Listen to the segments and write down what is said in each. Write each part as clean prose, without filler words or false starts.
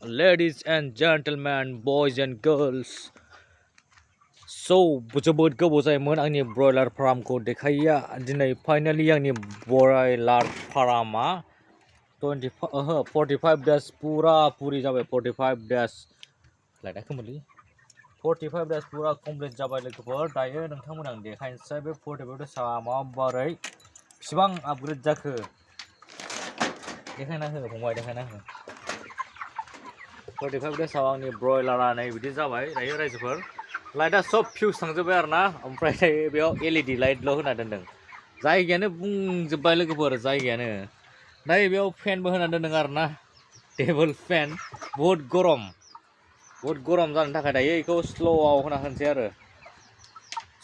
ladies and gentlemen, boys and girls. So, बुजबोद गोबावजायोमोन आंनि ब्रयलार फार्मखौ देखायिया दिनै फाइनालि आंनि ब्रयलार फार्मा 45 days पुरा पुरि जाबाय 45 days लाइटा खोमोनलै 45 days पुरा कमप्लिट जाबाय लोगोफोर दायो नोंथांमोन आं देखायनोसै बे 45 days माबोरै बेसेबां आपग्रेड जाखो देखायना हो फंबाय देखायना हो 45 days आंनि ब्रयलारा नै बिदि जाबाय दायो रायजोफोर लाइटा सब फिउज थांजोबबाय आरोना ओमफ्राय दायो बेयाव एलईडी लाइटल' होना दोनदों जायगायानो बुंजोबबाय लोगोफोर जायगायानो दायो बेयाव फेनबो होना दोनदों आरोना टेबल फेन बहुत गरम जानो थाखाय दायो बेखौ स्ल'आव होना होनसै आरो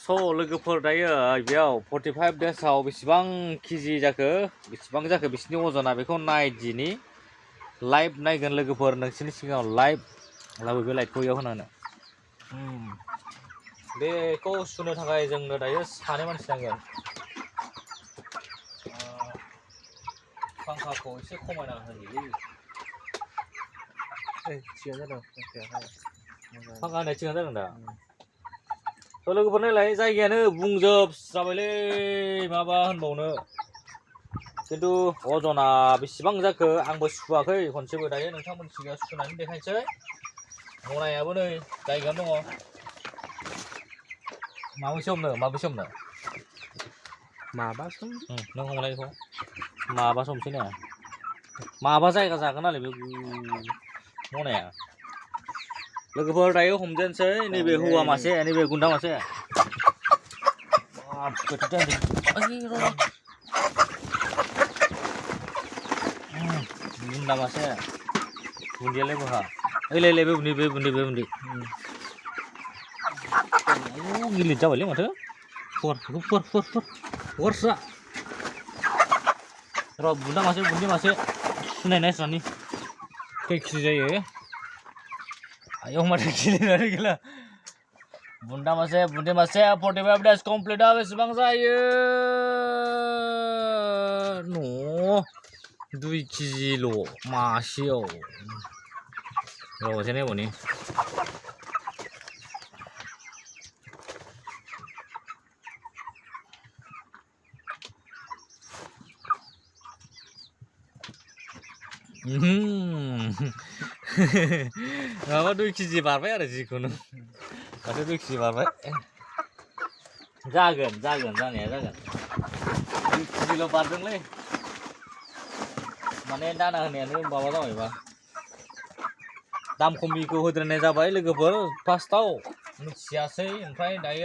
स' लोगोफोर दायो बेयाव 45 days बेसेबां केजि जाखो बेसेबां जाखो बिसिनि अजना बेखौ नायदिनि लाइभ नायगोन लोगोफोर नोंसिनि सिगाङाव लाइभ लाबो बे लाइटखौ बेयाव होनानै बेखौ सुनो थाखाय जोंनो दायो सानै मानसि नांगोन फांखाखौ एसे खमायना होनि फांखा होनाय थिगानो जादों दा थ' लोगोफोर नायलाय जायगायानो बुंजोब जाबायलै माबा होनबावनो खिन्थु अजना बेसेबां जाखो आंबो सुवाखै खनसेबो दायो नोंथांमोन सिगाङाव सुनानै देखायनोसै मनायाबो नै जायगायावनो दङ माबैसे हमनो माबा सम नों हमनायखौ माबा समसै ना माबा जायगा जागोन नालाय बे मनाया लोगोफोर दायो हमजेनसै नैबे हौवा मासे नैबे गुन्दा मासे गुन्दा मासे गुन्दियालाय बहा ओइलाय बे बुन्दी गिलिर जाबायलै माथो फरसा र' बुन्दा मासे बुन्दी मासे सुनाय नायस्रानि खै केजि जायो आयौ माथो गिलिरानो गैला बुन्दा मासे बुन्दी मासे 45 days कमप्लिटआ बेसेबां जायो न' 2 केजिल' मासेयाव र' एसे नायबावनि माबा 2 केजि बारबाय आरो जिखुनु माथो 2 केजि बारबाय जागोन जानाया जागोन 2 केजिल' बारदोंलै माने दाना होनायानो माबा जाबायबा दाम खमिखौ होद्रायनाय जाबाय लोगोफोर फार्स्टआव मिथियासै ओमफ्राय दायो